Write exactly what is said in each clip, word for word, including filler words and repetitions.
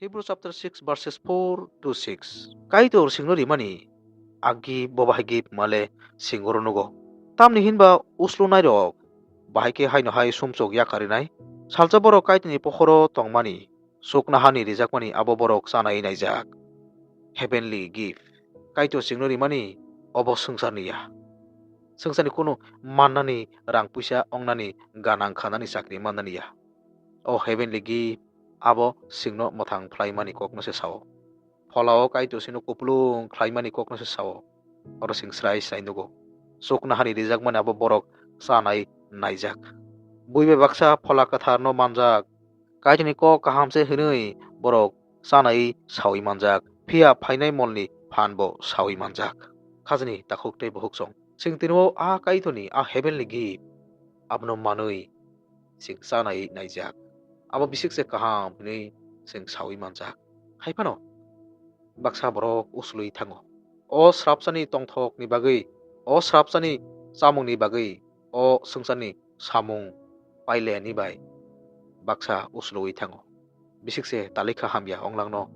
Hebrew chapter six verses four to six. Kaitor singno rimani agi bo bahai gift male singoro nugo. Tamni hinba uslu nairok bahai khe haino hai sumsok yakarinai. Salsa borok Kaitorni pohoro tongmani, sukna hani rijakmani abo borok chanai naijak. Heavenly gift. Kaitor singno rimani obo swngcharni ya. Swngcharni kunu mannani rang puisa ongnani ganang khanani chakri mannani ya. O heavenly gift abo singno mwthang phlaimani kokno se sao. Pholao Kaitor singno kupulung khlaimani kokno se sao. Oro sing srai srai nugo. Sukna hani rijakmani abo borok chanai naijak. Buibai baksa phola kwtharno manjak. Kaitorni kok kaham se hwnwi borok chanai saui manjak. Phiya phainai molni phan bo saui manjak. Khajani takhuk tei bukhuk song. Sing tini o a Kaitorni a heavenly gift abono manwi sing chanai naijak. Abo bisik se kaham hwnwi sing saui manjak. Hai phano baksa borok uslui thango. O srapsani tongthokni bagwi, o srapsani chamungni bagwi, o swngcharni samung paileni bai baksa uslui thango. Bisik se talikha hamya onglangno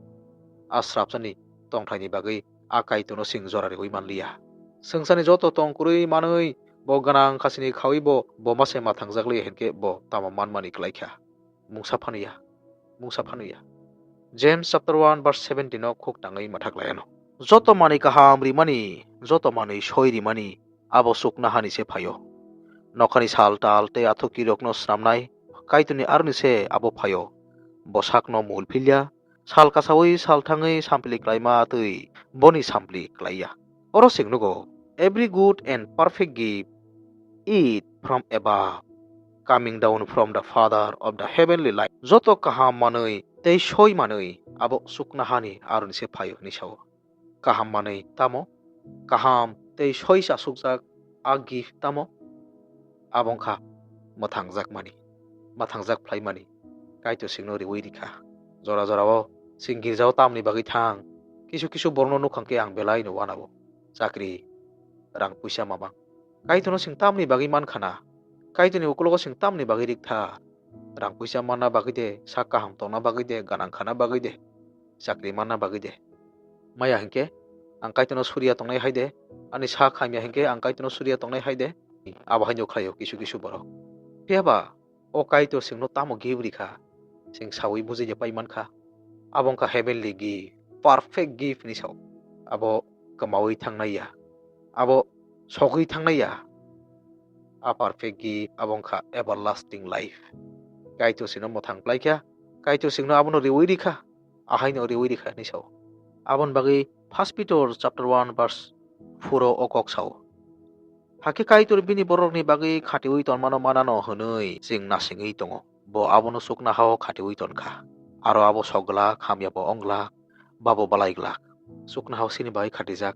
a srapsani tongthaini bagwi a Kaitorno sing jora riui manliya. Swngcharni joto tong kwrwi manwi bo gwnang khasini khaui bo, bo mase ma thangjak liya hinkhe bo tamo manmani klaikha. Mungsa phano ya, mungsa phano ya. James chapter one verse seventeen o khuk tangwi mathak laiano. Joto manwi kaham rimani, joto manwi soi rimani, abo sukna hani se phaio. Nokhani sal tal tei athukirokno snamnai, Kaitorni aroni se abo phaio. Bo sakno mul philya, sal kasaui sal thangwi sampli klaima twi boni sampli klaiya. Oro sing nugo, every good and perfect gift is from above, coming down from the Father of the heavenly light. Joto kaham manwi tei soi manwi abo sukna hani aroni se phaio hwnwi sao. Kaham manwi tamo? Kaham tei soi chasukjak a gift tamo? Abo wngkha mwthangjakmani, mwthangjak phlaimani. Kaitor singno riui rikha. Jora jorao sing girjao tamni bagwi thang? Kisu kisu borokno nukhang khe ang belai no uanabo. Chakri, rang puisa mamang. Kaitorno sing tamni bagwi mankha na? Kaitorni ukulogo sing tamni bagwi rikthar? Rang puisa manna bagwi de, sak kaham tongna bagwi de, ganang khana bagwi de, chakri manna bagwi de. Maya hinkhe ang Kaitorno suriya tongnai hai de, ani sak hamya hinkhe ang Kaitorno suriya tongnai hai de. Abo haino khlaio kisu kisu borok. Phiya ba o Kaitor singno tamo gift rikha, sing saui bujui de pai mankha. Abo wngkha heavenly gift, perfect gift hinwi sao. Abo kwmaui thangnai ya, abo sogwi thangnai ya. A perfect gift abo wngkha everlasting life. Kaitor singno mwthang phlaikha, Kaitor singno abono riui rikha, ahaino riui rikha hinwi sao. Aboni bagwi First Peter chapter one verse four o o kok sao. Hakhe Kaitor bini borokni bagwi khatiui tonmano manano hwnwi chwng nasingwi tongo. Bo abono chuknohao khatiui tonkha. Aro abo sok glak, hamyabo wng glak, babo balai glak. Chuknohao chini bagwi khatijak.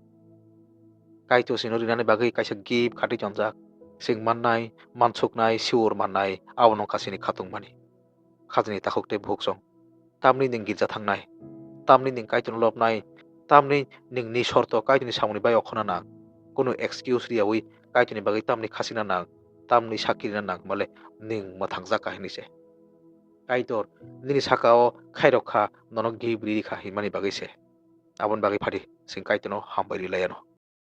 Kaitor chwngno rinani bagwi kaisa gift khati tonjak. Chwng mannai, mansuknai, siur mannai, abono wngkha chini khatungmani. Khajani takhuk tei bukhuk song. Tamni nwng girja thangnai, tamni nwng Kaitorno lobnai, tamni nwng ni sorto Kaitorni samungni bai okhorna nang. Kunu excuse riyaui Kaitorni bagwi tamni khachikna nang, tamni sakirina nang, male nwng mwthangjak kha hinwi se. Kaitor nini saka-o khairok kha, nono gift ri kha hinmani bagwi se. Aboni bagwi phadi, chwng Kaitorno hambai ri lai anw.